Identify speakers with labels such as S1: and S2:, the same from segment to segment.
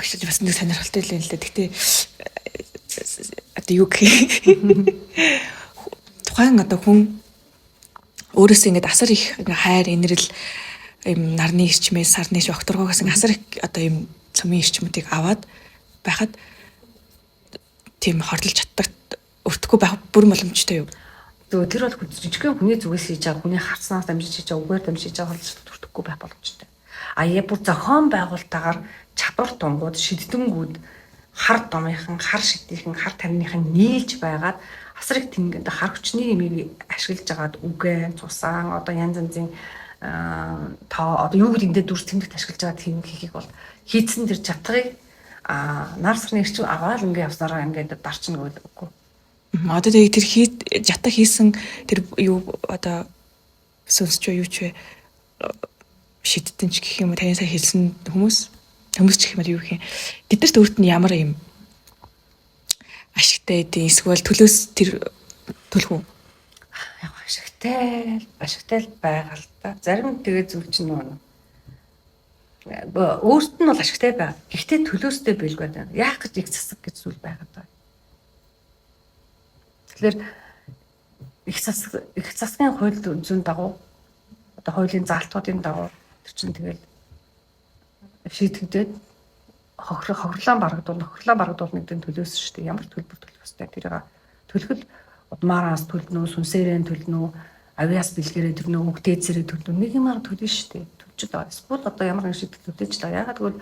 S1: Гэж бас нэг сонирхолтой юм л да. Гэхдээ одоо юу гэх юм. Тухайн одоо хүн өөрөөсөө ингээд асар их хайр, инэрл, юм нарны эрчмээс, сарны ш окторгоогоос ингээд асар их одоо юм цөмийн эрчмүүдийг аваад байхад тийм хорлож чаддаг, өртөхгүй байх бүрэн боломжтой юу?
S2: Зөв, тэр бол жижигхэн хүний зүгээс хийж байгаа, хүний харцнаас дамжиж хийж байгаа, үгээр дамжиж хийж байгаа хорлож өртөхгүй байх боломжтой. А яа бүр зохион байгуулалтаагаар чадвар тунгууд, шидтэнгүүд, хар домынхан, хар шидийнхэн, хар тарныхан нийлж байгаад асар их тэнгэнд хар хүчний нэмийг ашиглаж агаад үгэн, цусан, одоо янз янзын тоо, одоо юу гэдэг энэ дүрс тэмдэгт ашиглаж байгаа тийм хийхийг бол хийцэн тэр чадхыг а нар сарны эрчим аваад ингээ явсараа ингээд дарчна гэдэг үгүй.
S1: Одоо тэгээ тэр хий жата хийсэн тэр юу одоо сүнс ч юу ч вэ, шидтэн ч гэх юм уу, таны сая хэлсэн хүмүүс ч гэх юм уу, юу гэх юм, тэднэрт өөрт нь ямар юм ашигтай гэдэг, эсвэл төлөөс тэр төлөх үү?
S2: Яг ашигтай л байгаа л та. Зарим тэгээ зүйл чинь нөгөө өөрт нь бол ашигтай байгаа. Гэхдээ төлөөстэй байлгүй байна. Яах гэж их засаг гэж зүйл байгаа даа. Тэгэхээр их засгийн хууль зүйн дагуу, одоо хуулийн заалтуудын дагуу тэр чинь тэгэл шийдэгдээд хохирлоо барагдуулна гэдэг нь төлөөс шүү дээ. Ямар төлбөр төлөх ёстой, тэрийг төлөхөл удмаараас төлнө үү, сүнсээрээ төлнө үү, авиас бэлгээрээ төлнө үү, үгдээцээрээ төлнө үү, нэг юмар төлнө шүү дээ. Төлж байгаа. Эсвэл одоо ямар нэгэн шийдэл төлж байгаа. Ягаад гэвэл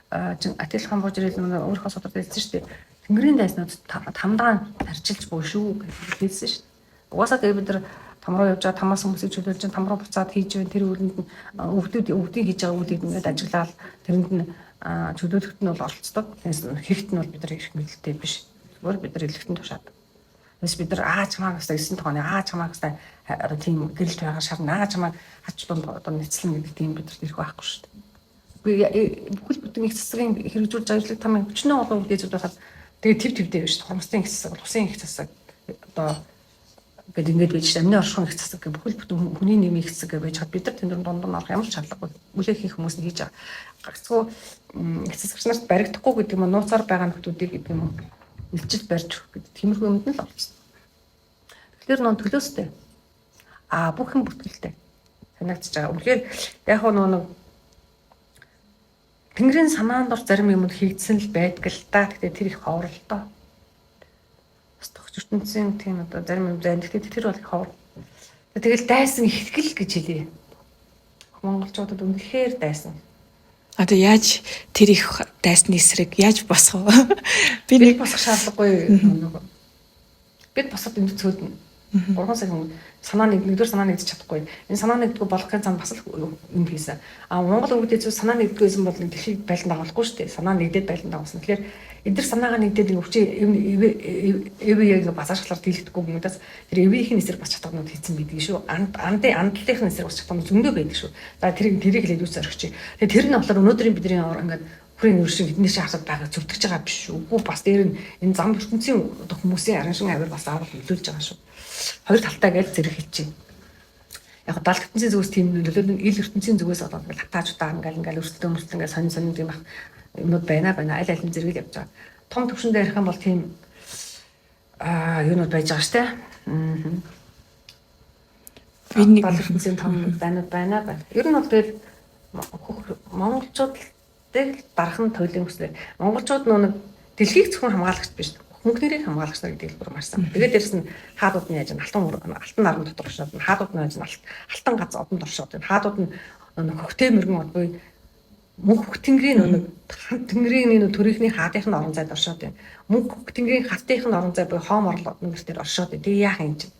S2: Атил хаан бууж ирэл өөрийнхөө сударт хэлсэн шүү дээ. Тэнгэрийн дайснууд тамдаан тарчилж буй шүү гэж хэлсэн шүү дээ. Угаасаа тэгээ бид нар там руу явж байгаа, тамаас хүмүүсийг чөлөөлж, там руу буцаад хийж байна. Тэр үлэнд нь өвдөд өвдгийг хийж байгаа үлийг ингээд ажиглаад тэрэнд нь чөлөөлөхт нь бол оролцдог. Хэрэгт нь бол бид нар эрх мэдэлтэй биш. Зүгээр бид нар илгэвтэн тушаадаг. Тэс бид нар аа чамааг гэсэн 9 тооны аа чамааг гэсэн одоо тийм гэрэлт байгаа шарна, аа чамааг хач дунд одоо нэцлэн гэдэг тийм бид нарт ирэх байхгүй шүү дээ. Үгүй, бүхэл бүтэн их засгийн хэрэгжүүлж байгаа эрхлэг тамын өчнөө олон үйл зүйл байхад тэгээ төв төвдөө биш, хормостын их засаг, улсын их засаг одоо гээд ингээд байж, амны оршихуйн их засаг гэх бүхэл бүтэн хүний нэмийн их засаг гэж байж хад бид нар тэнд дунд нь орох ямар ч шаардлагагүй. Үлээх хийх хүмүүс нь хийж байгаа. Гагцхүү их засагч нарт баригдахгүй гэдэг юм уу, нууцаар байгаа нөхдүүдийг гэдэг юм уу, илчил барьж өгөх гэдэг тиймэрхүү юмд нь л орсон. Тэгэхээр нөө төлөөстэй. А бүх юм бүртгэлтэй санагдчихж байгаа. Үнэхээр яг нөө нэг Тэнгэрийн санаанд ор зарим юмуд хийгдсэн л байдаг л та. Гэтэ тэр их ховор л доо. Бас төгч ертөнцийн тийм одоо зарим юм зайн. Гэтэ тэр бол их ховор. Тэгэл дайсан ихтгэл гэж хэлье. Монголчуудад үнэхээр дайсан.
S1: Одоо яаж тэр их дайсны эсрэг яаж босох вэ?
S2: Би нэг босох шаардлагагүй нөгөө. Бид босоод энд цөөднө. 3 сая хүн санаа нэг нэгдүгээр санаа нэгдэж чадахгүй. Энэ санаа нэгдгүй болгохын цаана бас л юм хийсэн. А Монгол өвгөдөө зүйл санаа нэгдгүйсэн бол дэлхийг байлдан дагуулахгүй шүү дээ. Санаа нэгдээд байлдан дагуулсан. Тэгэхээр эдгээр санаагаа нэгдээд ингэ өвчөө эв яг базаашглаар дийлэгдэхгүй юмудаас тэр эвийн эсрэг бас чадварнууд хийсэн байдаг шүү. Андын андлынх нь эсрэг бас чадварнууд зөндөө байдаг шүү. За тэрийг хэлээд юу зоригч. Тэгээ тэр нь болохоор өнөөдрийн бидний ингээд хүрээ нүр шиг эдний шиг хасаад байгаа зөвтгөж байгаа биш шүү. Үгүй, бас дээр нь энэ зам ертөнцийн хүмүүсийн араншин авир бас заавал нөлөөлж байгаа шүү. Хоёр талтай гэж зэрэг хэлчихээн. Яг далд ертөнцийн зүгээс тийм нөлөөлөл, ил ертөнцийн зүгээс одоо ингээл хатаажудаа ингээл өрсөлдөө мөрсөлдөө ингээл сонин сонин тийм юмнууд байна байна. Аль аль нь зэрэг л явж байгаа. Том төвшөндөө ярих юм бол тийм юунууд байж байгаа штэ.
S1: Би нэг
S2: далд ертөнцийн том байнууд байна байна. Ер нь бол тэгэл монголчууд л дархан туйлын хүслээ. Монголчууд нөө нэг дэлхийг зөвхөн хамгаалагч биш, хөнгөнөрийг хамгаалагч нар гэдэг хэлбэр маш сайн. Тэгээд дээрэс нь хаадууд нь яаж алтан наран дотор оршоод, хаадууд нь яаж алтан гац одонд оршоод, хаадууд нь хөхтэй мөргөн од буюу мөнх хөх тэнгэрийн нэг тэнгэрийн нэг төрийнхний хаадынх нь орон зайд оршоод байна. Мөнх хөх тэнгэрийн хатынх нь орон зай буюу хоом орол одон гэр дээр оршоод байна. Тэгээ яах юм чинь?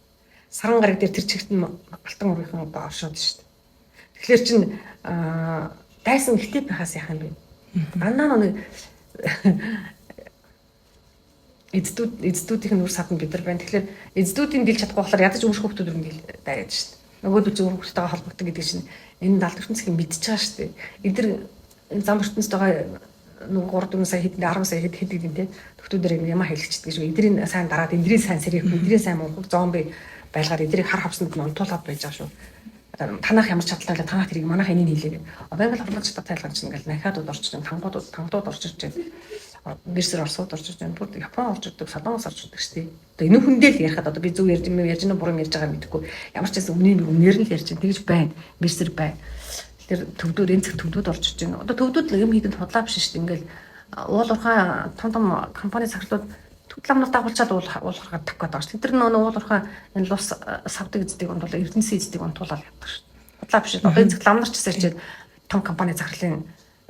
S2: Саран гараг дээр тэр чигт нь алтан ургийнхан одоо оршоод шүү дээ. Тэгэхээр чин дайсан ихтэй байхаас яах юм бэ? Дандаа нэг эздүүдийнх нь үр садан бид нар байна. Тэгэхээр эздүүдийн дийлж чадахгүй болохоор ядаж үүрх хүүхдүүд рүү дийл дайж шүү дээ. Нөгөөдөл чинь үүрх хүүхдтэйгээ холбогдсон гэдэг чинь энэ далд ертөнцийг мэдчихэж байгаа шүү дээ. Эдгээр зам ертөнцид байгаа нөгөө 3 4 сая хэд 10 сая хэд хэд гэдэг те төгтүүдээр юм ямаа хэлчихдэг шүү. Эдрийн сайн дараад, эдрийн сайн сэрэх, эдрийн сайн мунхаг зомби байлгаар эдрийг хар хавсанд нь унтуулад байж байгаа шүү. Танах ямар чадaltaй вэ? Танах тэрийг манайх энийг хийлээ гэдэг. Одоо ингээл хурлаж чадах тайлган чинь ингээл нахиадууд орж ирж, тангуудууд орж ирж байна. Бэрсэр Оросууд орж ирж байна. Бүр Япон орж ирдэг, Солонгос орж ирдэг шүү дээ. Одоо энэ хүндээ л ярихад одоо би зөв ярьж юм ярьж байна буруу ярьж байгаа мэдэхгүй. Ямар ч байсан үнийн үнээр нь л ярьж байна. Тэгж байна. Бэрсэр байна. Тэгэхээр төвдүүд энэ цаг төвдүүд орж ирж байна. Одоо төвдүүд л юм хийдэнд худлаа биш шүү дээ. Ингээл уул уурхай том том компани захирлууд лам нар дагуулчаад уул уурхай тавих гэдэг шүү. Тэр нөө уул уурхай энэ лус савдаг эздийг унтуулаа, эрдэнэсийн эздийг унтуулаад явдаг шүү. Худлаа биш. Одоо энэ цаг лам нар ч гэсэн ирчээд том компани захирлын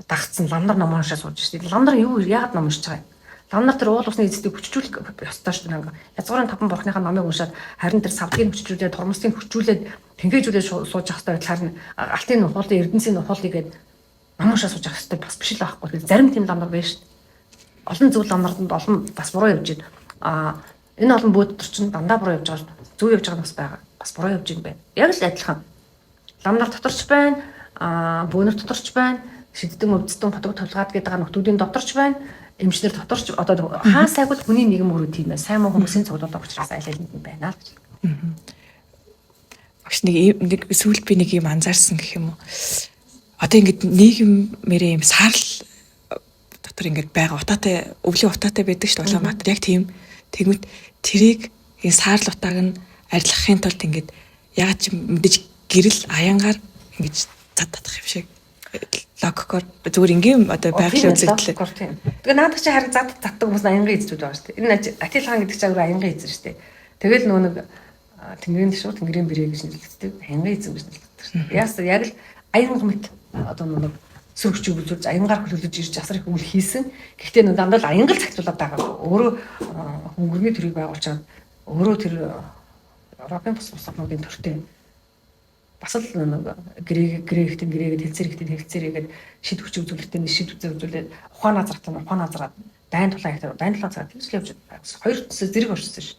S2: дагцсан лам нар ном уншаа сууж шүү. Лам нар юу яагаад ном уншиж байгаа юм? Лам нар тэр уул усны эздийг хүчжүүлэх ёстой шүү дээ. Язгуурын таван бурхныхаа номыг уншаад харин тэр савдгийг хүчжүүлээд, тормосыг хүчжүүлээд, тэнхээжүүлээд сууж явах ёстой байдлаар нь алтын нухуулын эрдэнэсийн нухуулыг гээд ном уншаа сууж явах ёстой бас биш л байхгүй. Зарим тийм лам нар байна шүү. Олон зүйл ламнарданд олон бас буруу явж байна. А энэ олон бөөд дотор чинь дандаа буруу явж байгаа, зөв явж байгаа нь бас байгаа. Бас буруу явж байгаа юм байна. Яг л адилхан. Ламнар доторч байна, бөөнөр доторч байна, шиддэн өвдсөн хотог тулгаад гэдэг байгаа нөхдүүдийн доторч байна, эмчнэр доторч одоо хаа сайг бол хүний нийгэм өөрөө тийм байна. Сайн муу хүмүүсийн цуглуулга учраас аль алинд нь байна л гэж.
S1: Багш нэг сүүлд би нэг юм анзаарсан гэх юм уу. Одоо ингээд нийгэмээрээ юм саарл дотор ингээд байгаа утаатай өвлийн утаатай байдаг шүү дээ Улаанбаатар яг тийм тэгмэт тэрийг энэ саарл утааг нь арилгахын тулд ингээд яг ч мэдээж гэрэл аянгаар ингэж зад татах юм шиг логикоор зүгээр ингээм одоо байгалийн үзэгдэл.
S2: Тэгээ наадах чи харин зад татдаг хүмүүс аянгийн эзэд байгаа шүү дээ. Энэ Атил хаан гэдэг чинь аянгийн эзэн шүү дээ. Тэгэл нөгөө нэг тэнгэрийн төшөө тэнгэрийн бэрээ гэж нэрлэгддэг. Аянгийн эзэн гэж нэрлэгддэг шүү дээ. Яасан яг л аянга мэт одоо нөгөө сүр хүчийг үзүүлж аянгаар хөлөглөж ирж асар их үйл хийсэн. Гэхдээ нөгөө дандаа л аянгал захиулаад байгаа. Өөрөө хөнгөрний төрийг байгуулчаад өөрөө тэр Европын бус бусдын төртэй бас л нэг грек грээхтэн грээгээд хэлцээр ихтэн хэлцээрээгээд шид хүч үзүүлэлтэн шид хүч үзүүлээд ухаан азрахтан ухаан азраад дайн тулаан ихтэй дайн тулаан цагаад тэгж л явж байгаа. Хоёр зэрэг орчихсон шин.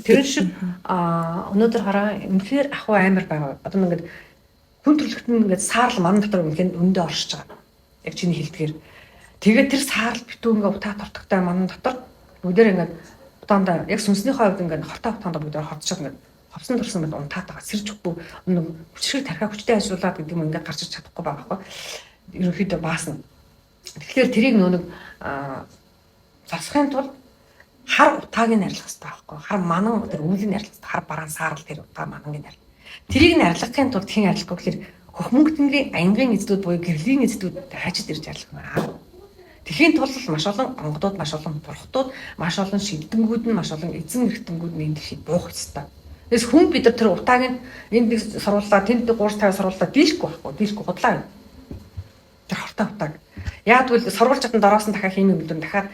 S2: Тэр шиг өнөөдөр хараа үнэхээр ахуй амар байгаа. Одоо ингээд хүн төрөлхтөн ингээд саарл манан дотор үнэхээр өндөө оршиж байгаа. Яг чиний хэлдгээр. Тэгээд тэр саарл битүү ингээд утаа тортогтой манан дотор бүгдээр ингээд утаандаа яг сүнснийхээ хувьд ингээд хортой утаандаа бүгдээр хорцоод ингээд ховсон турсан мэт унтаад байгаа. Сэрж өгөхгүй нэг хүчрэг тархиа хүчтэй ажиллуулад гэдэг юм ингээд гарч ир чадахгүй байгаа байхгүй. Ерөнхийдөө баасна. Тэгэхээр тэрийг нөө нэг засахын тулд хар утааг нь арилгах хэрэгтэй байхгүй. Хар манан тэр үүлийг нь арилгах хэрэгтэй. Хар бараан саарл тэр утаа мананг нь арилгах. Тэрийг нь арилгахын тулд хэн арилгах вэ гэхээр хөх мөнгө тэнгэрийн аянгийн эздүүд буюу гэрлийн эздүүд хайжид ирж арилгах. Тэхийн тулд маш олон онгодууд, маш олон бурхтууд, маш олон шилдэнгүүд нь, маш олон эзэн эрхтэнгүүд нь энэ дэлхийд буух ёстой. Тэгээс хүн бид нар тэр утааг нь энд нэг сурваллаа, тэнд 3 50 сурваллаа дийлэхгүй байхгүй, дийлэхгүй худлаа юм. Тэр хортой утааг. Яг тэгвэл сурвалж чадан дороос нь дахиад химийн үйлдвэр, дахиад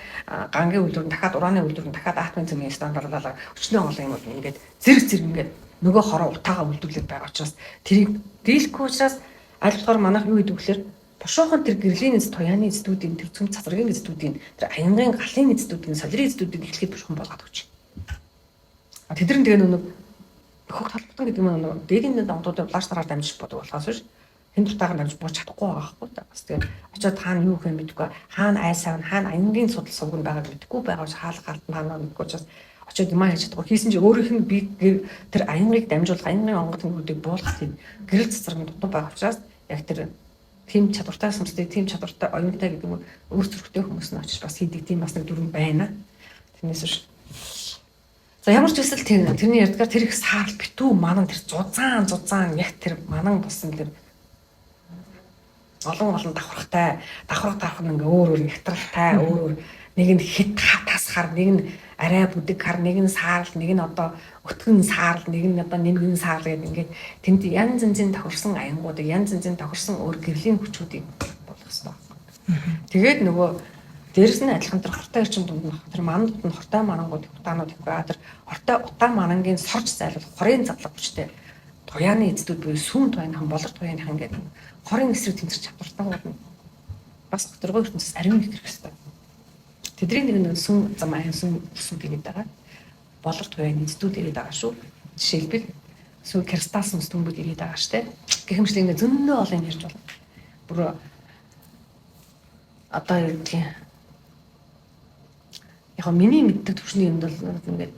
S2: гангийн үйлдвэр, дахиад ураны үйлдвэр, дахиад атомын цэмийн стандартлалаа өчнөө олон юм ингээд зэрэг зэрэг ингээд нөгөө хороо утаагаа үйлдвэрлээд байгаа учраас тэрийг дийлэхгүй учраас аль болохоор манайх юу гэдэг вэхлээр бушуухан тэр гэрлийн эз туяаны эздүүдийн тэр цөм цацрагийн эздүүдийн тэр аянгийн галын эздүүдийн солирын эздүүдийг эхлэхэд бушуухан болгоод өгч. А тэд нар тэгээ нөгөө хөх талбатан гэдэг нь нөгөө дээдийн онгодуудын улааш дараар дамжиж бодог болохоос биш хэн дуртайгаар дамжиж бууж чадахгүй байгаа байхгүй та. Бас тэгээд очиод хаана юу гэх юм мэдэхгүй, хаана айсаа, хаана аянгийн судал сувг нь байгааг мэдэхгүй байгаа учраас хаалга галт хаана мэдэхгүй учраас очиод юм хийж чадахгүй. Хийсэн чи өөрийнх нь би тэр аянгийг дамжуулах, аянгийн онгод тэнгүүдийг буулгах тийм гэрэл цацраг дутуу байгаа учраас яг тэр тийм чадвартай сүмстэй, тийм чадвартай оюунтай гэдэг юм өөр зүрхтэй хүмүүс нь очиж бас хийдэг тийм бас нэг дүрм байна. Тэрнээс биш. За ямар ч үсэл тэрний ярьдгаар тэр их саарл битүү манан тэр зузаан зузаан яг тэр манан болсон тэр олон олон давхархтай давхарх давхар нь ингээ өөр өөр нягтралтай өөр өөр нэг нь хит тас хар, нэг нь арай бүдэг хар, нэг нь саарл, нэг нь одоо өтгөн саарл, нэг нь одоо нэмгэн саарл гэдэг ингээд тэнд янз янзын тохирсон аянгуудыг, янз янзын тохирсон өөр гэрлийн хүчүүдийг болгох хэрэгтэй. Тэгээд нөгөө дээрэс нь адилхан тэр хортой эрчим дунд нь тэр мананд нь хортой манангууд утаанууд их байгаа. Тэр хортой утаа манангийн сорж зайлуулах хорын задлаг хүчтэй туяаны эздүүд буюу сүүн туяаныхан, болор туяаныхан гэдэг хорын эсрэг тэмцэх чадвартайгууд нь бас готоргой ертөнцөөс ариун их ирэх хэрэгтэй. Тэдний нэг нь сүм зам аян сүм сүм ирээд байгаа. Болор туяаны эздүүд ирээд байгаа шүү. Жишээлбэл сүү кристалл сүнс түмбүүд ирээд байгаа штэ. Гэх мэтлээ ингээ зөндөө олон юм ярьж болно. Бүр одоо юу гэдгийг яг миний мэддэг төвшний юмд бол ингээд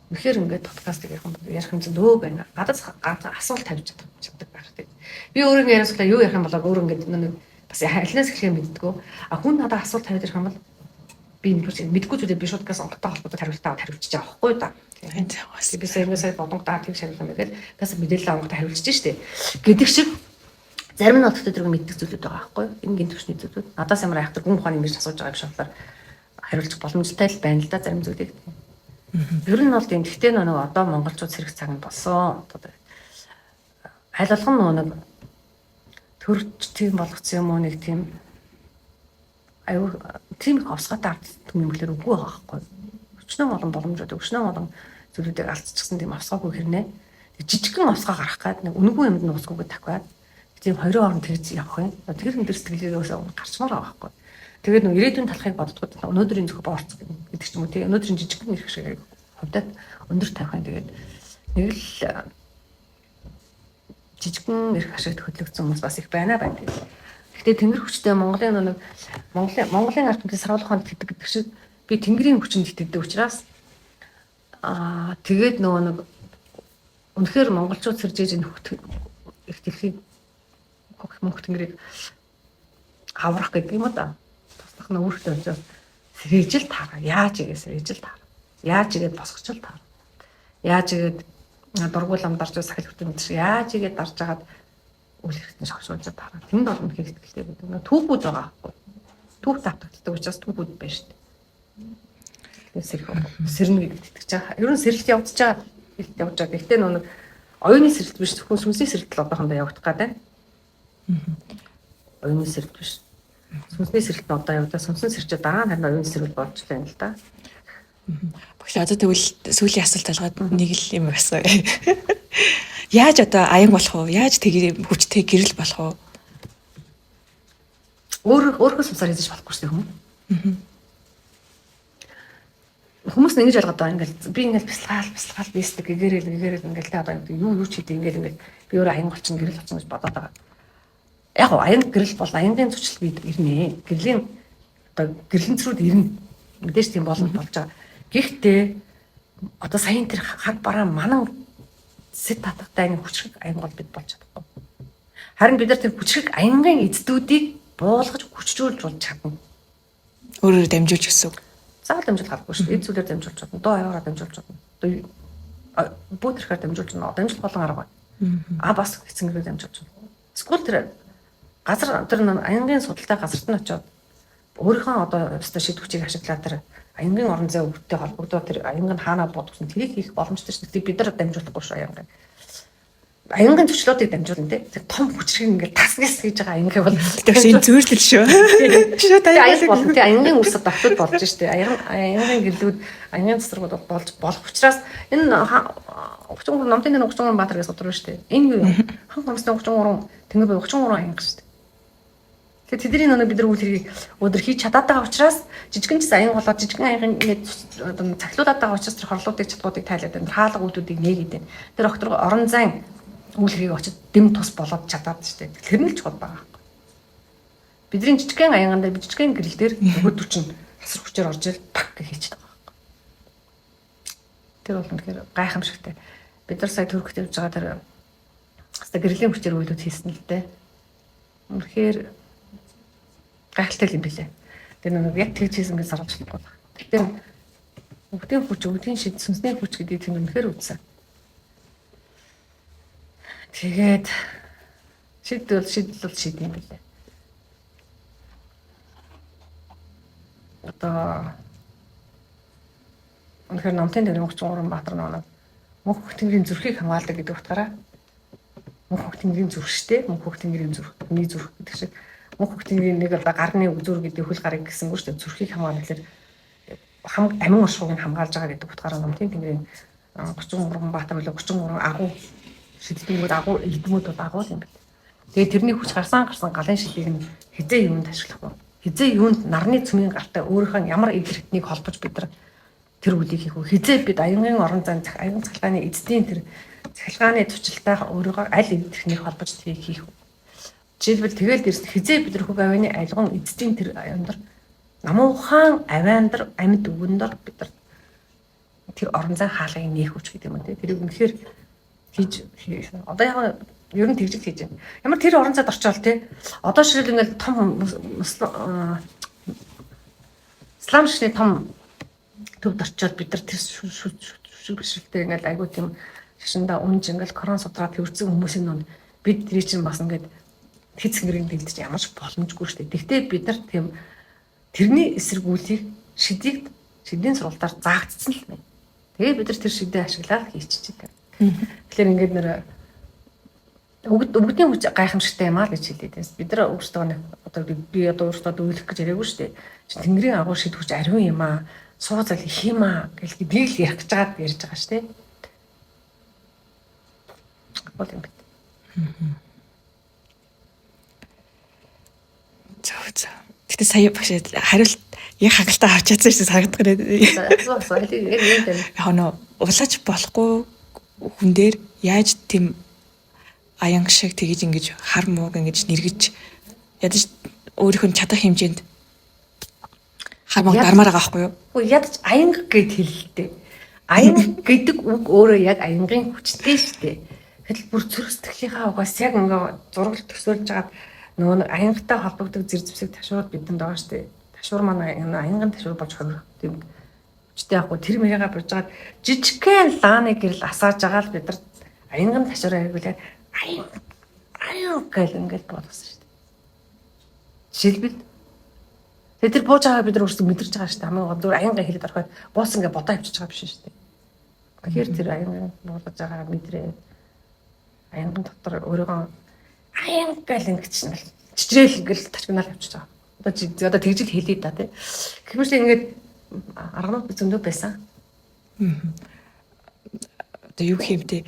S2: Үнэхээр ингээд подкастыг ярих юм зөндөө байна. Гадаад асуулт тавьж чаддаг байх тийм. Би өөрөө ингээд яриасгалаа юу ярих юм болоо өөрөө ингээд нэг бас алинаас эхлэхээ мэддэггүй. А хүн надад асуулт тавиад ирэх юм бол би мэдгүй зүйлээ би шууд газ онготой холбоотой хариултаа хариулчих байгаа байхгүй да. Тийм. Би сая ингээд сая бодонгоо тийм шаналсан байгаад газ мэдээлэл онготой хариулчих штеп. Гэдэг шиг зарим нь бодогтой тэрэг мэддэг зүйлүүд байгаа байхгүй юу? Энгийн төвшний зүйлүүд. Надаас ямар айхтар гүн ухааны мэрж асууж байгаа юм шиг болохоор хариулчих боломжтой л байна л да зарим зүйлийг. Ер нь бол тийм. Гэхдээ нэг одоо монголчууд сэрэх цаг нь болсон. Одоо аль болгон нэг төрч тийм болгоцсон юм уу нэг тийм аюу тийм их овсгоотой ард түмэн юм гэхэлэр үгүй байгаа байхгүй. Өчнөө олон боломжууд, өчнөө олон зүйлүүдийг алдчихсан тийм овсгоогүй хэрнээ. Жижигхэн овсгоо гарах гад нэг үнэгүй юмд нь уусгүйгээ тавиад тийм хоёрын хооронд тэгж явах юм. Тэр энэ төр сэтгэлгээгээс гарчмаар байгаа байхгүй. Тэгээд нөө ирээдүйн талхыг боддгоо өнөөдрийн зөвхөн борц гэдэг ч юм уу тий өнөөдрийн жижигхэн эрх шиг хувьдад өндөр тавих юм. Тэгээд нэг л жижигхэн эрх ашигт хөдлөгдсөн хүмүүс бас их байна байна. Гэхдээ тэнгэр хүчтэй Монголын нэг Монголын ард түмний саруулах ухаанд итгэдэг гэдэг шиг би тэнгэрийн хүчинд итгэдэг учраас тэгээд нөгөө нэг үнэхээр монголчууд сэржээж энэ их дэлхийг мөнх тэнгэрийг аврах гэдэг юм уу да. Туслах нь өөртөө учраас сэрэж л таараа. Яаж игээ сэрэж л таараа. Яаж игээд босгоч л таараа. Яаж игээд дургуул ам дарж сахил хүртэн мэдчих. Яаж игээд дарж агаад үйл хэрэгтэн шогшуулж таараа. Тэнд бол үнэхээр ихтэй байдаг. Түүхүүд байгаа байхгүй. Түүх тавтагддаг учраас түүхүүд байна шүү дээ. Тэгэхээр сэрэх сэрнэ гэдэгт итгэж байгаа. Ер нь сэрэлт явагдаж байгаа. Сэрэлт явж байгаа. Гэхдээ нэг оюуны сэрэлт биш зөвхөн сүнсний сэрэлт л одоохондоо явагдах гээд байна. Оюуны сэрэлт биш. Сүнсний сэрэлт нь одоо явагдаа. Сүнсэн сэрчээ дараа нь харин оюуны сэрэл болж л байна л да.
S1: Багш одоо тэгвэл сүүлийн асуулт алгаад нэг л юм асуу. Яаж одоо аян болох вэ? Яаж тэг хүчтэй гэрэл болох вэ?
S2: Өөрийнхөө сумсаар хийж болохгүй шүү дээ хүмүүс. Хүмүүс нь ингэж ойлгоод байгаа ингээл би ингээл бясалгаал бийсдэг гэгэрэл ингээл та одоо юу ч хийдэг ингээл би өөрөө аян болчихно гэрэл болчихно гэж бодоод байгаа. Яг гоо аян гэрэл бол аянгийн зөрчил бид ирнэ. Гэрлийн одоо гэрлэнцрүүд ирнэ. Мэдээж тийм болно болж байгаа. Гэхдээ одоо саяын тэр хаг бараа манан сэт татгатай нэг хүчрэг аян бол бид болж чадахгүй. Харин бид нар тэр хүчрэг аянгийн эздүүдийг буулгаж хүчжүүлж болж чадна.
S1: Өөрөөр дамжуулж гэсэн үг.
S2: Заавал дамжуулах албагүй шүү дээ. Эд зүйлээр дамжуулж чадна. Дуу аваараа дамжуулж чадна. Одоо бүү тэрхээр дамжуулж чадна. Дамжуулах болон арга байна. А бас эцэнгэрээр дамжуулж чадна. Эсвэл тэр газар тэр аянгийн судалтай газарт нь очиод өөрийнхөө одоо өстой шид хүчийг ашиглаад тэр аянгийн орон зай өвдтэй холбогдоод тэр аянг нь хаанаа бодгсон тэрийг хийх боломжтой шүү дээ. Бид нар дамжуулахгүй шүү аянгийн. Аянгийн зөрчлүүдийг дамжуулна тий. Тэр том хүчрэг ингээд таснаас хийж байгаа аянгийг бол
S1: тэр энэ зүйрлэл шүү.
S2: Шууд аян болно тий. Аянгийн үс давтад болж шүү дээ. Аянгийн гэрлүүд, аянгийн цэцэргүүд болж болох учраас энэ 33 номтын 33 баатар гэж судруу шүү дээ. Энэ юу юм? Хан гомсны 33 тэнгэр буюу 33 аянга шүү дээ. Тэгэхээр тэдний нэг бид нар үйл хэргийг өдөр хийж чадаад байгаа учраас жижигэн ч аян болоод жижигэн аян ингээд одоо цахилуулаад байгаа учраас тэр хорлуудыг чадгуудыг тайлаад байна. Хаалга үүдүүдийг нээгээд байна. Тэр октор орон зайн үйл хэргийг очиж дэм тус болоод чадаад шүү дээ. Тэр нь л чухал байгаа байхгүй. Бидний жижигэн аянган дээр жижигэн гэрэл дээр нөгөөдөл чинь асар хүчээр орж ил пак гэж хийчихдэг байгаа байхгүй. Тэр бол үнэхээр гайхамшигтай. Бид нар сая Туркт явж байгаа тэр хаста гэрлийн хүчээр үйлүүд хийсэн л дээ. Үнэхээр гайхалтай юм билээ. Тэр нэг яг тэгж хийсэн гэж сарвч болохгүй байна. Тэгэхээр өвдгийн хүч, өвдгийн шид, сүнсний хүч гэдгийг тэр үнэхээр үзсэн. Тэгээд шидэл шид юм билээ. Одоо үнэхээр номтын дээр 33 баатар нэг мөнх тэнгэрийн зүрхийг хамгаалдаг гэдэг утгаараа мөнх тэнгэрийн зүрх штэ, мөнх тэнгэрийн зүрх, миний зүрх гэдэг шиг мөнх тэнгэрийн нэг одоо гарны үзүр гэдэг хөл гарыг гэсэнгүй штэ, зүрхийг хамгаална гэхэлэр амин оршихуйг нь хамгаалж байгаа гэдэг утгаараа номтын тэнгэрийн 33 баатар билүү 33 агуу шидтгүүд агуу элдмүүд бол агуу юм байна. Тэгээд тэрний хүч гарсан галын шидийг нь хизээ юунд ашиглах вэ? Хизээ юунд нарны цөмийн гартай өөрийнхөө ямар эд эрхтнийг холбож бид нар тэр үлийг хийх вэ? Хизээ бид аянгийн орон зайн аян цахилгааны эздийн тэр цахилгааны зурчилтай өөрийгөө аль эд эрхнийг холбож тэрийг хийх вэ? Жишээлбэл тэгэл дээрс хизээ бид нар хөг авианы альгон эздийн тэр аян дор намуухан авиан дор амьд үгэн дор бид нар тэр орон зайн хаалгыг нээх хүч гэдэг юм те. Тэрийг үнэхээр хийж одоо яг ер нь тэгж хийж байна. Ямар тэр орон зайд орчоол те. Одоо ширэл ингээл том ислам шний том төвд орчоод бид нар тэр шүшиг бишрэлтэй ингээл айгуу тийм шашиндаа унж ингээл корон судраад хөвөрцөн хүмүүсийн нүнд бид тэрий чинь бас ингээд хэд цэнгэрийн дэлдэж ямар ч боломжгүй шүү дээ. Тэгтээ бид нар тийм тэрний эсэргүүлийг шидийг шидийн сургалтаар заагдсан л байна. Тэгээ бид нар тэр шидээ ашиглаад хийчихэж байгаа. Тэгэхээр ингээд нэр өвгдний хүч гайхамшигтай юм аа гэж хэлээд байна. Бид нар өөрсдөө нэг одоо би одоо өөрсдөө дүүлэх гэж яриаггүй шүү дээ. Тэнгэрийн агуу шид хүч ариун юм аа. Суу зал их юм аа гэл нэг л ярих гэж байгаад ярьж байгаа шүү дээ. Бол юм бит.
S1: Зөв зөв. Гэтэ сая багш хариулт яг хангалттай авч чадсан шиг санагдах нэ. Яг нөө улаач болохгүй хүн дээр яаж тийм аянг шиг тэгэж ингэж хар мууг ингэж нэргэж ядаж өөрийнх нь чадах хэмжээнд хар мууг дармаар байгаа байхгүй юу?
S2: Үгүй ядаж аянг гэд хэлэлтэй. Аянг гэдэг үг өөрөө яг аянгийн хүчтэй шүү дээ. Тэгэл бүр зүрх сэтгэлийнхаа угаас яг ингээ зураг төсөөлж хагаад нөгөө нэг аянгатай холбогддог зэр зэвсэг ташуурууд бидэнд байгаа шүү дээ. Ташуур маань аянган ташуур болж хорих тийм хүчтэй байхгүй тэр мэрийгээ бурж хагаад жижигхэн лааны гэрэл асааж байгаа л бид нар аянган ташуураа хэрэглээд аян аян гэл ингээд болгосон шүү дээ. Жишээлбэл тэгээ тэр бууж байгаа бид нар өөрсдөө мэдэрч байгаа шүү дээ. Хамгийн гол зүгээр аянгаа хэлээд ороход буусан ингээ бодоо авчиж байгаа биш шүү дээ. Тэгэхээр тэр аянган буулгаж байгаа мэдрээ аянган дотор өөрийгөө аян гэл ингэж чичрээл ингээл тачигнаал явчихж байгаа. Одоо тэгж л хэлээ да тий. Гэвч ингээд арганууд зөндөө байсан.
S1: Одоо юу гэх юм те.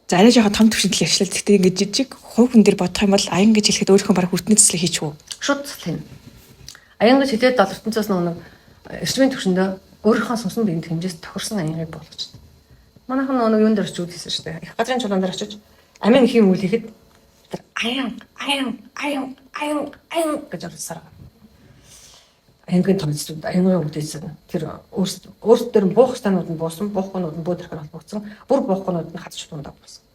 S1: За арай жоохон том төвшөнд л ярьчлаа. Гэхдээ ингээд жижиг хувь хүн дээр бодох юм бол аян гэж хэлэхэд өөрийнхөө бараг хүртний цэцлэг хийчихв.
S2: Шууд цэцлэг хийнэ. Аян гэж хэлээд бол ертөнцөөс нэг эрчмийн төвшөндөө өөрийнхөө сүнсэн биеийн хэмжээс тохирсон аяныг болгоч. Манайхан нэг юун дээр очиж үзсэн шүү дээ. Их газрын чулуун дээр очиж амин их юм үйл хийхэд тэр аян аян аян аян аян гэж оруулсаар байгаа. Аянгийн томцлууд аянгийн үдээсэн тэр өөрсдөр нь буух станууд нь буусан, буухгүйнүүд нь бөө тэрхээр холбогдсон, бүр буухгүйнүүд нь хадч тундаа буусан.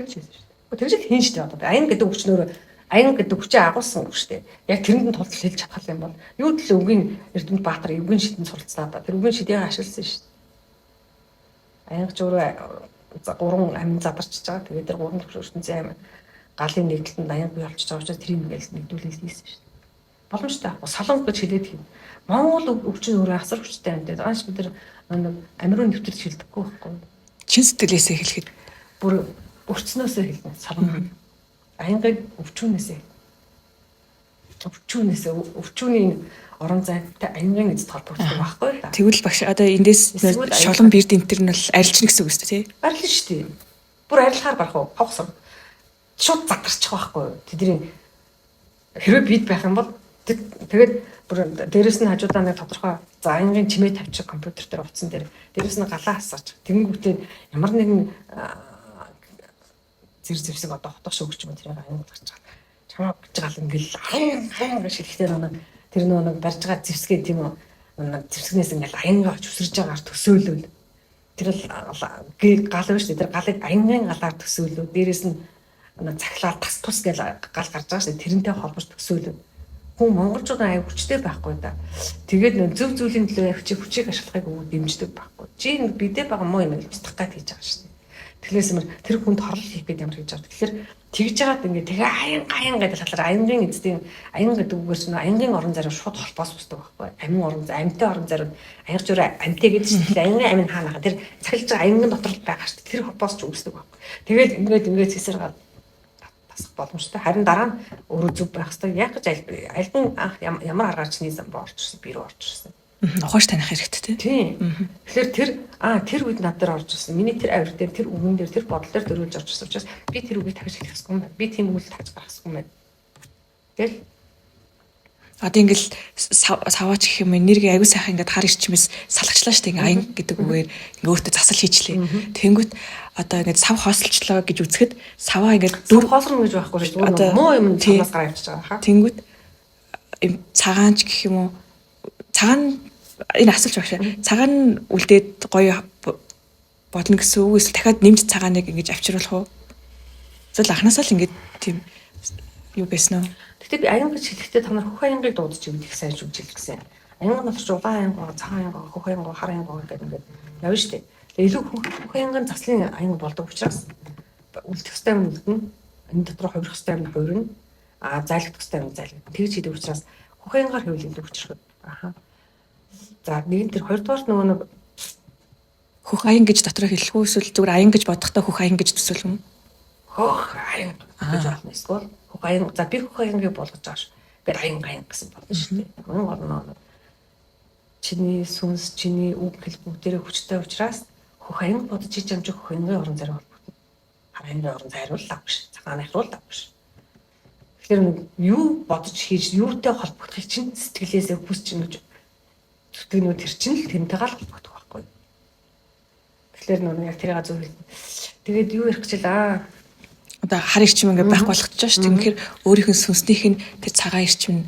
S2: Тэгж хэлсэн шүү дээ. Тэгж л хийн шүү дээ одоо. Аян гэдэг хүчнөөр аян гэдэг хүчээ агуулсан үг шүү дээ. Яг тэрэнд нь тулд хэлж чадах юм бол юу л үгийн Эрдэмт Баатар эвгэн шидэнд суралцсаа да. Тэр үгийн шидийг ашигласан шүү дээ. Аянгач өөрөө гурван амин задарчж байгаа. Тэгээд тэр гурван төвш ертөнцийн амин галын нэгдэлтэнд аян бий болчихж байгаа учраас тэрийг ингээл нэгдүүлэл хийсэн шүү дээ. Боломжтой байхгүй. Солонго гэж хэлээд хин. Монгол өвчин өөрөө асар хүчтэй амьд. Ааш бид нар нэг амь руу нэвтэрч хэлдэггүй байхгүй.
S1: Чин сэтгэлээсээ хэлэхэд
S2: бүр өрцнөөсөө хэлнэ. Солонго. Аянгаыг өвчүүнээсээ. Өвчүүнээсээ өвчүүний орон зайтай аянгийн эзэд холбогддог байхгүй юу?
S1: Тэгвэл багш одоо эндээс шолон бирд энэ төр нь бол арилжна гэсэн үг шүү дээ, тий?
S2: Арилна шүү дээ. Бүр арилахаар барах уу? Хавхсан. Шууд задарчих байхгүй юу? Тэдний хэрвээ бид байх юм бол тэгээд бүр дээрэс нь хажуудаа нэг тодорхой за аянгийн чимээ тавьчих компьютер дээр утсан дээр дээрэс нь галаа хасаач. Тэнгүүтээ ямар нэгэн зэр зэвсэг одоо хотох шиг юм тэрийг аян гарч байгаа. Чамаа гэж гал ингээл аян аян гэж хэлэхдээ нэг тэр нэг барьж байгаа зэвсгээ тийм үү нэг зэвсгнээс ингээл аянгаа очиж өсөрж байгаагаар төсөөлөл. Тэр л гал биш тэр галыг аянгийн галаар төсөөлөө. Дээрээс нь цахилгаан тас тус гэж гал гарч байгаа шүү. Тэрнтэй холбож төсөөлөө. Хүн монголчууд аяг хүчтэй байхгүй да. Тэгээд нөө зөв зүйлийн төлөө хүчийг ашиглахыг өвөө дэмждэг байхгүй. Чи энэ бидээ байгаа муу юм устгах гад хийж байгаа шүү. Тэглээс мөр тэр хүнд хорлол хийх гээд ямар хийж байгаа. Тэгэхээр тэгж жагаад ингээд тэгээ аян гаян гэдэг талаар аянгийн эзэдийн аян гэдэг үгээр чинь аянгийн орон зайруу шууд холбоос үүсдэг байхгүй. Амин орон зай, амьтай орон зайруу аянгач өөрөө амьтай гэдэг чинь тэгэхээр аянгийн амин хаана хаа тэр цахилж байгаа аянгийн дотор л байгаа шүү дээ. Тэр холбоос ч үүсдэг байхгүй. Тэгээд ингээд ингээд цэсэр тасах боломжтой. Харин дараа нь өөрөө зөв байх хэрэгтэй. Яг гэж альбан анх ямар аргаар чиний зам орж ирсэн, би рүү орж ирсэн.
S1: Ухааш таних хэрэгтэй
S2: тийм. Тэгэхээр тэр тэр үед над дээр орж ирсэн. Миний тэр авир дээр, тэр үгэн дээр, тэр бодол дээр дөрүүлж орж ирсэн учраас би тэр үгийг тагж хэлэх ёсгүй юм байна. Би тийм үйл тагж гаргах ёсгүй юм байна. Тэгэл
S1: одоо ингээл саваач гэх юм энерги аягүй сайхан ингээд хар ирчмээс салгачлаа штэ ингээ аян гэдэг үгээр ингээ өөртөө засал хийчлээ. Тэнгүүт одоо ингээд сав хоосолчлоо гэж үзэхэд саваа ингээд
S2: дүр хоосорно гэж байхгүй шүү дээ. Муу юм цаанаас гараа явчихж байгаа хаа.
S1: Тэнгүүт юм цагаанч гэх юм уу цагаан Энэ асуулт багшаа. Цагаан нь үлдээд гоё бодно гэсэн үг эсвэл дахиад нэмж цагааныг ингэж авчруулах уу? Эсвэл анхнаасаа л ингэж тийм юу байсан уу?
S2: Гэтэ би аянга гэж хэлэхдээ та нар хөх аянгаыг дуудаж ивэл их сайн шүмжил гэсэн. Аянга нь болохоор улаан аянга, цагаан аянга, хөх аянга, хар аянга гэдэг ингээд явна шүү дээ. Тэгээ илүү хөх аянга нь заслын аянга болдог учраас үлдэх ёстой юм үлдэнэ. Энэ дотор хувирах ёстой юм хувирна. А зайлагдах ёстой юм зайлагдана. Тэгж хийдэг учраас хөх аянгаар хийвэл илүү хүчрэх. Аха. За нэг нь тэр, хоёрдугаар нөгөө нэг
S1: Хөх аян гэж дотроо хэлэх үү эсвэл зүгээр аян гэж бодохдоо хөх аян гэж төсөөлөх юм?
S2: Хөх аян гэж болно. Эсвэл хөх аян, за би хөх аянгийг болгож байгаа ш. Ингээд аян аян гэсэн болно шүү дээ. Мөн гол нь чиний сүнс, чиний үг хэл бүгдээрээ хүчтэй учраас хөх аян бодож ич амжих хөх аянгийн орон зайр холбогдно. Хар аянгийн орон зайрууллаа биш. Цагаан ахрууллаа биш. Тэгэхээр нэг юу бодож хийж, юутай холбогдохыг чинь сэтгэлээсээ хүсч чинь гэж зүтгэнүүд тэр чинь л тэрнтэйгээ л холбогдох байхгүй. Тэгэхээр нөгөө яг тэрийг зөв хэлнэ. Тэгээд юу ярих гэж лээ?
S1: Одоо хар эрчим ингээ байхгүй болгочихж байгаа шүү дээ. Тэгэхээр өөрийнх нь сүнснийх нь тэр цагаан эрчим нь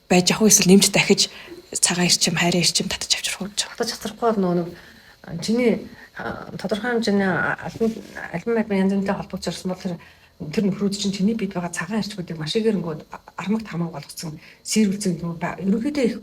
S1: байж ах уу эсвэл нэмж дахиж цагаан эрчим, хайрын эрчим татаж авчрах уу гэж.
S2: Татаж авчрахгүй бол нөгөө нэг чиний тодорхой хэмжээний албан албан албан янз бүртэй холбогдож ирсэн бол тэр нөхрүүд чинь чиний бид байгаа цагаан эрчмүүдийг маш игээр өнгөд армаг тамаг болгоцсон, сэрүүлсэн юм ба ерөнхийдөө их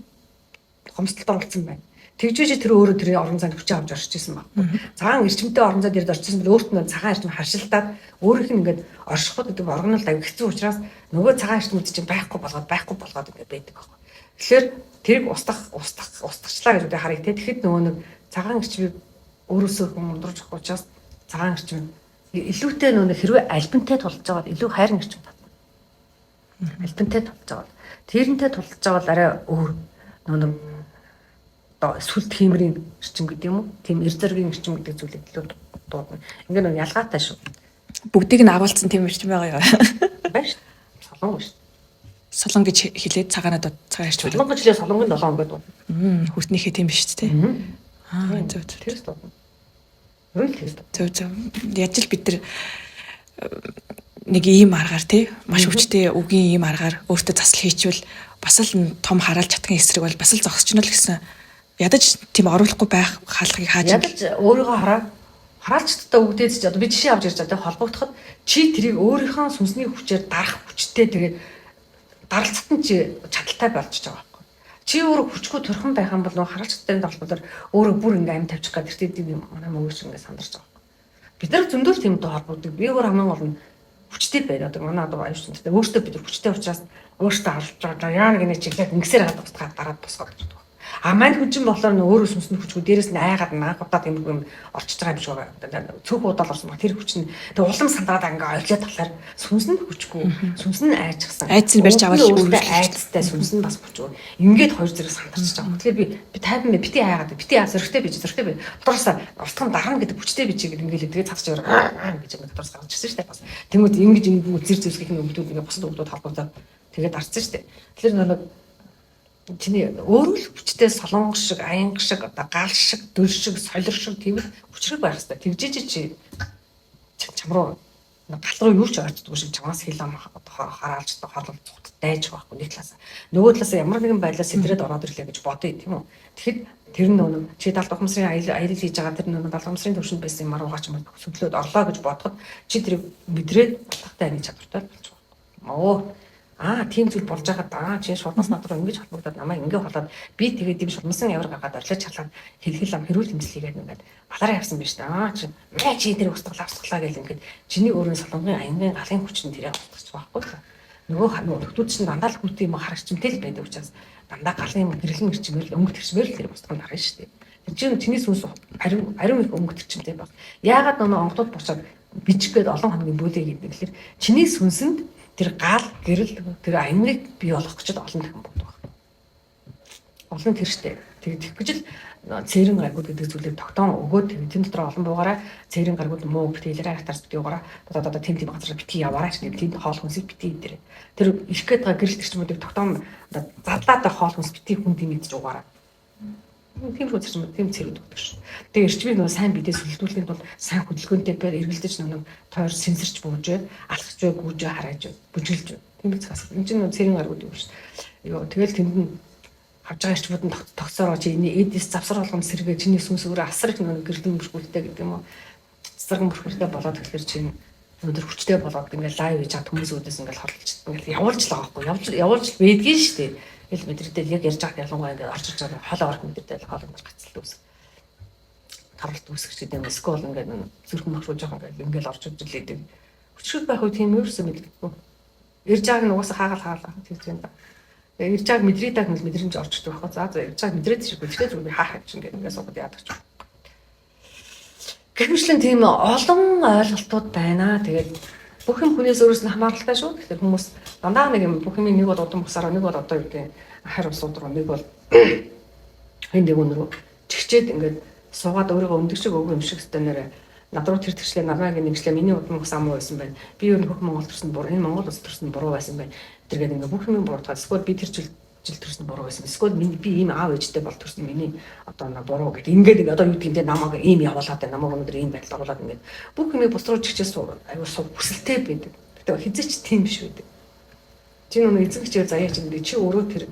S2: гомсдолд оролцсон байна. Тэгжээж тэр өөрөө тэр орон зайд хүчээ авч орж исэн байхгүй. Цагаан эрчимтэй орон зайд ирд орчихсон бол өөрт нь цагаан эрчим харшилтаад өөрийнх нь ингээд оршиход гэдэг оргонол аяг хэцүү учраас нөгөө цагаан эрчмүүд чинь байхгүй болгоод ингээд байдаг байхгүй. Тэгэхээр тэрийг устгах устгах устгахчлаа гэж үгүй харъя те. Тэгэхэд нөгөө нэг цагаан эрчмийг өөрөөсөө хүн ундраж авах учраас цагаан эрчим илүүтэй нөгөө хэрвээ альбантай тулж байгаа бол илүү хайрын эрчим татна. Альбантай тулж байгаа бол тэрнтэй тулж байгаа бол арай өөр нөгөө нэг одоо сүлд хиймрийн эрчим гэдэг юм уу? Тийм эр зэргийн эрчим гэдэг зүйлийг илүү дуудана. Ингээ нэг ялгаатай шүү.
S1: Бүгдийг нь агуулсан тийм эрчим байгаа юу?
S2: Байна шүү. Солонгоо шүү.
S1: Солон гэж хэлээд цагаанаа цагаан эрчим.
S2: Солонгоо жилээ солонгын долоон гэдэг дуудана.
S1: Хүртнийхээ тийм биш үү те? Аа зөв зөв.
S2: Тэрс дуудана. Рөл тэрс.
S1: Зөв зөв. Яаж л бид нар нэг ийм аргаар те маш хүчтэй үгийн ийм аргаар өөртөө засал хийчвэл бас л том хараал чадхын эсрэг бол бас л зогсчихно л гэсэн. Ядаж тийм оруулахгүй байх хаалгыг хааж
S2: ядаж өөрийгөө хараа хараалчдаа үгдээд чи одоо би жишээ авч ярьж байгаа те холбогдоход чи тэрийг өөрийнхөө сүнсний хүчээр дарах хүчтэй тэгээд даралцахад нь чи чадaltaй болчихж байгаа байхгүй. Чи өөрөө хүчгүй турхан байх юм бол нөө хараалчдтай холбоодоор өөрөө бүр ингээ амь тавьчих гад тэр тийм манай мөгөөш ингээ сандарч байгаа байхгүй. Бид нар зөндөл тиймтэй холбогддог. Би өөр хамгийн гол нь хүчтэй байд. Одоо манай одоо аюул шинжтэй өөртөө бид нар хүчтэй учраас өөртөө алж байгаа яа гинэ чиглээд ингэсээр хаад устгаад дараад босгоод ирдэг. А мань хүн чинь болохоор нөө өөрөө сүнсэнд хүчгүй дээрэс нь айгаад наахудаа тиймэрхүү юм орчиж байгаа юм шиг байгаа. Цөөх удаал орсон баг тэр хүч нь тэг улам сандраад ингээ ойлоод талаар сүнс нь хүчгүй, сүнс нь айчихсан.
S1: Айдсыг барьж аваад
S2: өөртөө айцтай сүнс нь бас хүчгүй. Ингээд хоёр зэрэг сандарч байгаа. Тэгэхээр би тайван би бити айгаад бити зөрөгтэй би зөрөгтэй би дотроос устган дарна гэдэг хүчтэй би чи гэдэг ингээд тэгээд цааш чигээр гэж ингээд дотроос гарч ирсэн шүү дээ бас. Тэнгүүд ингэж ингэ зэр зэвсгийнх нь өмдүүд ингээ бусад өмдүүд холбогдоод тэгээд дарсан шүү дээ. Тэгэхээр нэг чиний өөрөө л хүчтэй солонгос шиг, аянга шиг, одоо гал шиг, дөл шиг, солир шиг тийм л хүчрэг байх хэрэгтэй. Тэгжээж чи чам руу гал руу юу ч ойртдгүй шиг чамаас хил ам хараалж хорлол цухт дайж байхгүй нэг талаас. Нөгөө талаас ямар нэгэн байдлаар сэтрээд ороод ирлээ гэж бодъё тийм үү. Тэгэхэд тэр нөө чи 70 ухамсарын аялал хийж байгаа тэр нөө 70 ухамсарын төвшөнд байсан юм аруугаа ч юм уу сөдлөөд орлоо гэж бодоход чи тэрийг мэдрээд утгатай ани чадвартай болж байгаа. Өө аа тийм зүйл болж байгаа даа чи шулмас над руу ингэж холбогдоод намайг ингэ холоод би тэгээд тийм шулмасан авир гаргаад орлож чалаад хэл ам хэрүүл тэмцэл хийгээд ингээд балаараа явсан биш дээ. Аа чи мэ чи тэр устгалаа устгалаа гэл ингээд чиний өөрийн солонгын аянгийн галын хүчин тэрийг устгах байхгүй л. Нөгөө нөхдүүд чинь дандаа л хүйтэн юм харагчмтэй л байдаг учраас дандаа галын юм гэрлэн гэрчмээр л өнгө тэрчмээр л тэр устганд харна шүү дээ. Тэр чинь чиний сүнс ариун их өнгө тэрчмтэй баг. Яагаад нөгөө онгодууд босоод бичих гээд олон хоногийн бөөлөө гэдэг тэгэхээр чиний сүнсэнд тэр гал гэрэл тэр аяныг бий болгох гэж олон дахин боддог. Олон тэр штэ. Тэгэх гэж л цэрэн гаргууд гэдэг зүйлийг тогтоон өгөөд тэн дотор олон буугаараа цэрэн гаргууд муу битгий хэлээрээ хатарс битгий угаараа одоо одоо тэм тэм газар битгий яваарай ч гэдэг тэнд хоол хүнсийг битгий идэрэ. Тэр ирэх гээд байгаа гэрэл тэрчмүүдийг тогтоон задлаад байгаа хоол хүнс битгий хүн тийм идэж угаараа. Тийм шүү зэрэг тийм цэрүүд өгдөг шүү. Тэгээ эрчмийг нөгөө сайн бидээ сүлдүүлэхийн тулд сайн хөдөлгөөнтэй байр эргэлдэж нөгөө тойр сэнсэрч бууж, алхаж бай, гүйж харааж, бүжиглж. Тийм л цаас. Энд чинь нөгөө цэрэн гаргууд юм шүү. Йоо тэгэл тэнд нь Авж байгаа эрчмүүд нь тогтсороо чи энэ эдис завсар болгон сэргээ чиний сүнс өөрөө асар их нэг гэрлэн мөршгүүлтэй гэдэг юм уу. Цэцэргэн мөршгүүлтэй болоод тэгэхээр чинь өнөөдөр хүчтэй болоод ингээл лайв хийж чад хүмүүс үүдээс ингээл хорлож ингээл явуулж л байгаа байхгүй явуулж явуулж байдгийн шүү дээ. Ил мэдрэгдэл яг ярьж байхад ялангуяа ингээд орж иж байгаа хоол орох мэдрэгдэл хоол өнөр гацалт үүсэх. Таралт үүсгэж гэдэг юм. Эсвэл ингээд зүрхэн махшуу жоохон ингээд ингээл орж иж лээдэг. Хүчрэх байх үе тийм ерөөсөө мэддэггүй. Ирж байгааг нь угаасаа хаагаал хаагаал тэгж юм да. Ирж байгааг мэдрийдэг нь мэдрэмж орж ирдэг байхгүй. За за ирж байгааг мэдрээд шиггүй. Тэгтээ зүгээр би хаах юм чинь ингээд ингээд суугаад яадаг ч. Гэх мэтлэн тийм олон ойлголтууд байна. Тэгээд бүх юм хүнээс өөрөөс нь хамааралтай шүү. Тэгэхээр хүмүүс дандаа нэг юм бүх юмыг нэг бол удам бусаараа, нэг бол одоо юу гэдэг харь усууд руу, нэг бол хэн нэг өнөрөө чигчээд ингээд суугаад өөрийгөө өндөг шиг өвгөн юм шиг өстой нэрэ над руу тэр тэрчлээ намайг нэгшлээ миний удам бус амуу байсан байна. Би ер нь хөх Монгол төрсөн буруу, энэ Монгол улс төрсөн буруу байсан байна. Тэргээд ингээд бүх юм буруутгаад эсвэл би тэр жил жил төрсөн буруу байсан. Эсвэл миний би ийм аав ээжтэй бол төрсөн миний одоо на буруу гэд ингээд одоо юу гэдэг юм те намайг ийм явуулаад байна. Намайг өнөөдөр ийм байдалд оруулаад ингээд бүх юмыг бус руу чигчээс аюу суу хүсэлтэй байдаг. Гэтэ хизээч тийм биш байдаг. Чи нүг эзэн хичээл заяа чинь чи өөрөө тэр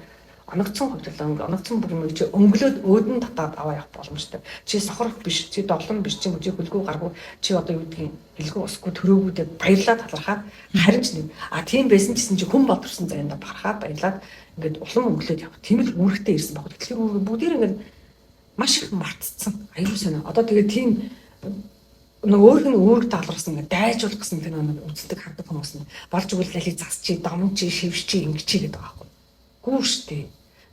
S2: оногцсон хувьдлаа оногцсон бүх юмыг чи өнгөлөөд өөдөн татаад аваа явах боломжтой. Чи сохор биш, чи доглон биш, чи мөжи хөлгүү гаргуу, чи одоо юу гэдгийг хэлгүү усгүй төрөөгүүдээ баярлаад талархаад харин ч нэг а тийм байсан гэсэн чи хүн бол төрсөн заяанда барахаад баярлаад ингээд улам өнгөлөөд явах. Тийм л үүрэгтэй ирсэн баг. Тэгэхээр бүгдээр ингээд маш их мартцсан. Аюул сонио. Одоо тэгээ тийм нэг өөрх нь үүрэг даалгасан ингээд дайжуулах гэсэн тэр нэг үздэг хардаг хүмүүс нь болж игэл алийг засчи, домчи, шившчи, ингэчи гэдэг байгаа байхгүй. Гүү штэ.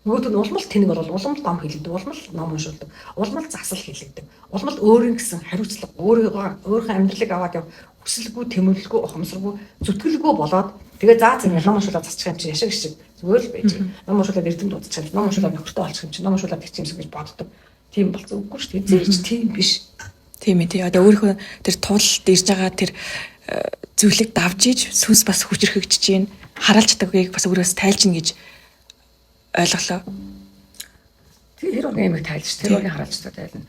S2: Нөгөөд нь улмал тэнэг бол улам л дом хийлэгдэг, улам л ном уншуулдаг, улам л засал хийлэгдэг. Улам л өөрийн гэсэн хариуцлага, өөрийгөө өөрийнхөө амьдралыг аваад явах хүсэлгүй, тэмүүлэлгүй, ухамсаргүй, зүтгэлгүй болоод тэгээ заа зэ ном уншуулаад засчих юм чи яшиг шиг зүгээр л байж. Ном уншуулаад эрдэм дуудчих юм, ном уншуулаад нөхөртөө олчих юм чи, ном уншуулаад тэгчих юм шиг гэж боддог. Тийм болсон үгүй шүү дээ. Зээч тийм биш.
S1: Тийм ээ тий. Одоо өөрийнхөө тэр туулалд ирж байгаа тэр зүйлийг давж иж сүнс бас хүчрхэгдэж чинь хараалж чаддаггүйг бас өөрөөс тайлж гин гэж ойлголоо.
S2: Тэр хэр болгон юмыг тайлж, тэр болгон хараалчтай тайлна.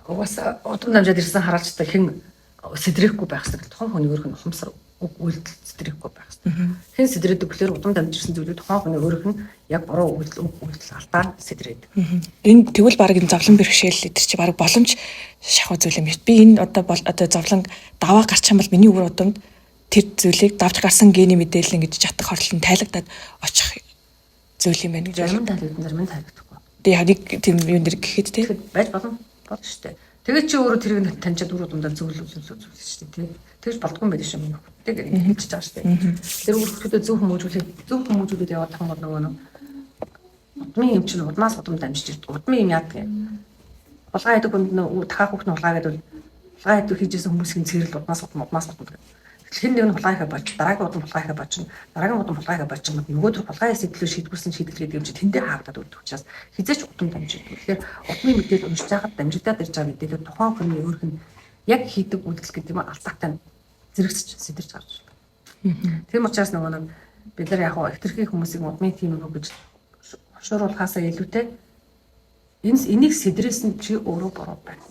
S2: Угаасаа удам дамжаад ирсэн хараалчтай хэн сэтрэхгүй байх хэрэгтэй. Тухайн хүний өөрөх нь ухамсар үг үйлдэл сэтрэхгүй байх хэрэгтэй. Хэн сэтрээдэг гэхээр удам дамжирсан зүйлүүд тухайн хүний өөрөх нь яг буруу үйлдэл үг үйлдэл алдаа сэтрээдэг.
S1: Энэ тэгвэл баг энэ зовлон бэрхшээл энэ чи баг боломж шахуу зүйл юм биш. Би энэ одоо бол одоо зовлон даваа гарчих юм бол миний үр удамд тэр зүйлийг давж гарсан гений мэдээлэл ингэж чадах хорлол нь тайлагдаад очих зүйл юм байна гэж.
S2: Зарим нь тайлагдана, зарим нь тайлагдахгүй.
S1: Тэгээ яг нэг тийм юм дэр гэхэд тий.
S2: Тэгэхэд байж болно. Болно шүү дээ. Тэгээд чи өөрөө тэрийг таньчаад үр удамдаа зөвлөл зөвлөл зөвлөл шүү дээ тий. Тэгж болдгоо юм байдаг шүү миний хүүхдээ гэж хэлж байгаа шүү дээ. Тэр үр хүүхдүүдэд зөв хүмүүжүүлээд яваад тах юм бол нөгөө нэг удмын юм чинь удмаас удам дамжиж ирдэг. Удмын юм яадаг юм. Хулгай хийдэг хүнд нөө дахиад хүүхд нь хулгай гэдэг бол хулгай хийдэг хийжсэн хүмүүсийн цэрэл удмаас удам удмаас удам гэдэг. Хэн нэг нь хулгай хийх болж дараагийн удам хулгай хийх болж дараагийн удам хулгай хийх болж нөгөө төр хулгай хийсэн төлөө шийдвэрсэн шийдэл гэдэг юм чи тэндээ хаагдаад өгдөг учраас хизээч удам дамжигддаг. Тэгэхээр удмын мэдээлэл уншиж байхад дамжигдаад ирж байгаа мэдээлэл тухайн хүний өөрх нь яг хийдэг үйлдэл гэдэг юм алдаатай нь зэрэгцэж сэтэрч гарч ирдэг. Тийм учраас нөгөө нэг бид нар яг хэтэрхий хүмүүсийг удмын тийм үү гэж хошууруулахаасаа илүүтэй энийг сэдрээс нь чи өөрөө буруу байна.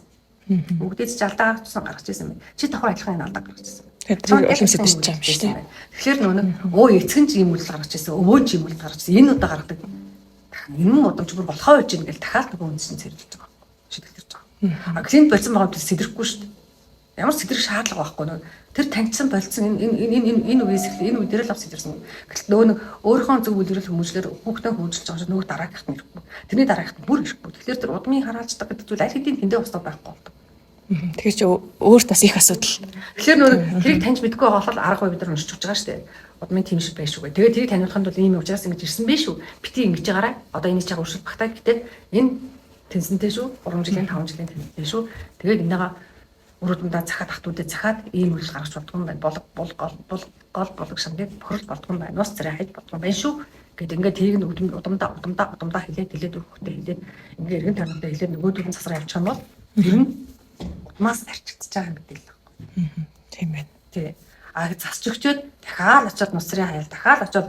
S2: Үгдээч чи алдаа гаргажсан гаргаж ирсэн байна. Чи давхар адилхан энэ алдаа гаргаж ирсэн.
S1: Тэгэхээр тэр улам сэтэрч байгаа юм шүү дээ.
S2: Тэгэхээр нөгөө нэг өө эцэг нь ч ийм үйлдэл гаргаж ирсэн, өвөө ч ийм үйлдэл гаргаж ирсэн. Энэ удаа гаргадаг. Энэ удам ч бүр болохоо байж гин гэл дахиад нөгөө үн чинь сэрэлж байгаа. Шийдэлтэрч байгаа. А клиент болсон байгаа юм сэдрэхгүй шүү дээ. Ямар сэдрэх шаардлага байхгүй нөгөө тэр таньцсан болцсон энэ энэ энэ энэ үеэс эхлээ энэ үе дээр л ав сэтэрсэн. Гэтэл нөгөө нэг өөрийнхөө зөв үлрэл хүмүүжлэр хүүхдээ хөгжүүлж байгаа чинь нөгөө дараагийнхт нь ирэхгүй. Тэрний дараагийнхт нь бүр ирэхгүй. Тэгэхээр тэр удмын хараалцдаг гэдэг зүйл аль хэдийн тэндээ устдах байхгүй болдог.
S1: Тэгэхээр чи өөрт бас их асуудал.
S2: Тэгэхээр нөгөө тэрийг таньж мэдгүй байгаа бол аргагүй бид нар уншиж өгч байгаа шүү дээ. Удмын тийм шиг байх шүү гэ. Тэгээ тэрийг таниулахын тулд ийм учраас ингэж ирсэн байх шүү. Бити ингэж байгаарай. Одоо энийг чага өршөл багтаа гэтээ энэ тэнсэнтэй шүү. 3 жилийн 5 жилийн тэнсэнтэй шүү. Тэгээд энийгээ үр удамдаа захаад ах дүүдээ захаад ийм үйлдэл гаргаж болдгоо юм байна. Болог бол гол бол гол болог шамдыг бохирол болдгоо юм байна. Нус царай хайж болдгоо юм байна шүү. Гэт ингээд тэрийг нь удамдаа удамдаа удамдаа хилээд хилээд үр хөвгтөө хилээд ингээд эргэн тойрногтой хилээд нөгөө төрийн засраа явчих юм бол тэр нь удмаас арчигдчихж байгаа юм мэдээлэл байхгүй.
S1: Тийм байна.
S2: Тий. А засч өгчөөд дахиад очиод нусрын хаяал дахиад очиод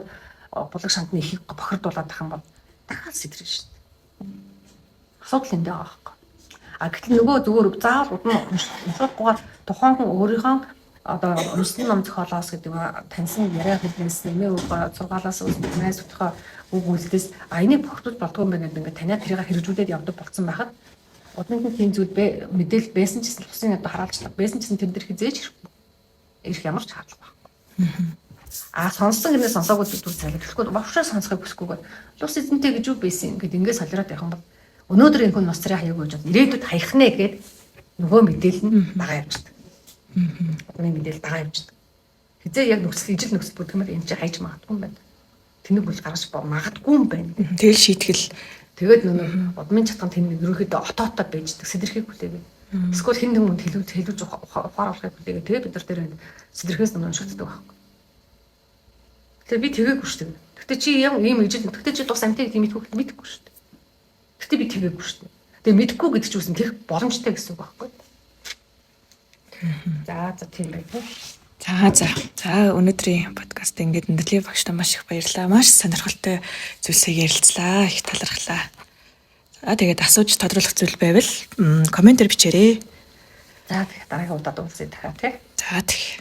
S2: булаг шамтны ихийг бохирдуулаад тах юм бол дахиад сэтрэн шүү дээ. Асуудал энд байгаа байхгүй. А гэтэл нөгөө зүгээр заавал удам уншуулахгүйгээр тухайн хүн өөрийнхөө одоо уншсан ном зохиолоос гэдэг таньсан яриа хэлнээс, нэмээ үг сургаалаас, найз нөхдөдөө үг үйлдээс а энийг бохирдож болдгоо юм байна гэдэг ингээд таниад тэрийг хэрэгжүүлээд явдаг болцсон байхад удмын тийм зүйл мэдээлэл байсан ч гэсэн лусын одоо хараалчлага байсан ч гэсэн тэр дээр хизээж ирэх ямар ч шаардлага байхгүй. А сонссон гинэ сонсоогүй зүйл цайлаа. Тэгэхгүй бовшоо сонсохыг хүсэхгүйгээр лус эзэнтэй гэж юу байсан гэд ингээд солироод явах юм бол өнөөдөр энэ хүн нус царай хаяагүй гэж ирээдүйд хаях нэ гэд нөгөө мэдээлэл нь дагаа явчихдаг. Удмын мэдээлэл дагаа явчихдаг. Хизээ яг нөхцөл ижил нөхцөл бүрдэх юм бол энэ чинь хайж магадгүй юм байна. Тэнэг бүл гаргаж магадгүй юм байна.
S1: Тэгэл шийтгэл.
S2: Тэгээд нөгөө удмын чатган тэнд ерөнхийдөө отоотой байждаг сэдэрхийг хүлээгээд. Эсвэл хэн нэгэн хүнд хэлүүж ухааруулахыг хүлээгээд тэгээд бид нар тэр сэдэрхээс нь уншигддаг байхгүй. Тэгэхээр би тэгээгүй шүү дээ. Гэтэ чи юм ийм ижил гэтэ чи тус амтыг тийм мэдэхгүй шүү дээ. Гэтэ би тэгээгүй шүү дээ. Тэгээ мэдэхгүй гэдэг чинь үсэн тех боломжтой гэсэн үг байхгүй. За за тийм байх.
S1: За за. За өнөөдрийн подкаст ингээд өндөрлөе. Багштай маш их баярлалаа. Маш сонирхолтой зүйлсийг ярилцлаа. Их талархлаа. За тэгээд асууж тодруулах зүйл байвал комментээр бичээрэй.
S2: За тэгээд дараагийн удаад уулзъя дахиад тий.
S1: За тэг.